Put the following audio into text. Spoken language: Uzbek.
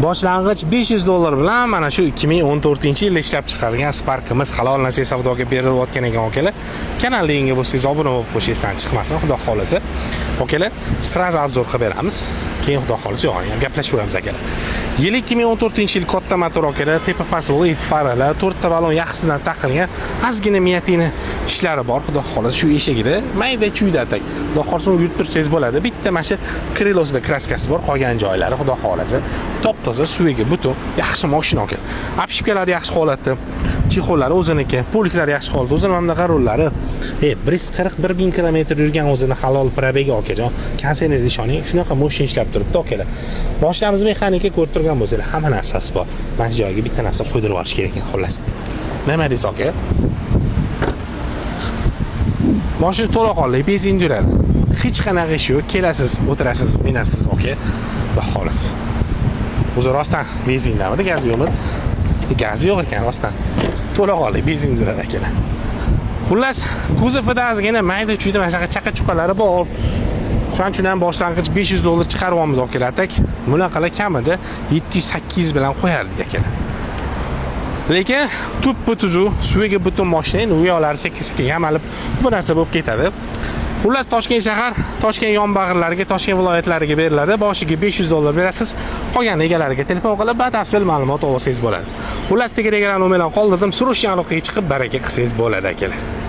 Boshlang'ich $500 bilan mana shu 2014-yilda ishlab chiqarilgan Sparkimiz halol nasiya savdoga berilayotgan ekan, akalar. Kanalga yangi bo'lsangiz, obuna bo'lib qo'yish esdan chiqmasin, xudo xolasa. Akalar, сразу обзор qilib beramiz. Keyin xudo xolasa yo'q, gaplashaveramiz, akalar. Yili 2014-yil, katta motor, akalar, tepa past LED faralar, to'rtta balon yaxshisidan taqilgan. Ozgina мятина ishlari bor, xudo xolasa, shu eshigida mayda chuyda так. Xudo xolasa, uni yurib tursangiz bo'ladi. Bitta mana shu крыло sida краска si bor, qolgan joylari xudo xolasa top-toza, suvga butun, yaxshi mashina, aka. Обшивка lari yaxshi holatda. Чехол lari o'ziniki, полик lari yaxshi holatda, o'zini mana bunaqa rullari. 141 ming kilometr yurgan o'zini halol пробег i, okajon. Konditsioner, ishoning, shunaqa mashina ishlab turibdi, akalar. Mashinamiz mexanika, ko'rib turgan bo'lsanglar, hamma narsasi bor. Mana shu joyiga bitta narsa qo'ydirib olish kerak ekan, xullas. Nima deysiz, aka? Mashina to'laqonli benzin yuradi. Hech qanaqa ish yo'q. Kelasiz, o'tirasiz, minasiz, aka. Va xolos. O'zi rostdan benzindamidi, gaz yo'qmidi? Gazi yo'q ekan rostdan. To'laqonli benzin yuradi, akalar. Xullas, kuzovida ozgina mayda chuyda mana shunaqa chaqa-chuqalari bor. Shuning uchun ham boshlang'ich $500 chiqaryapmiz, akalar. Так, bunaqalar kamida 700-800 bilan qo'yardik, akalar. Lekin tuppa tuzuv, suviga butun mashina, endi u yoqlari sekin-sekin yamalib bu narsa bo'lib ketadi. Xullas, Toshkent shahar, Toshkent yonbag'irlariga, Toshkent viloyatlariga beriladi. Boshiga $500 berasiz. Qolgan egalariga telefon qilib batafsil ma'lumot olsangiz bo'ladi. Xullas, tegadagi nomerlarni qoldirdim. Срочно aloqaga chiqib baraka qilsangiz bo'ladi, akalar.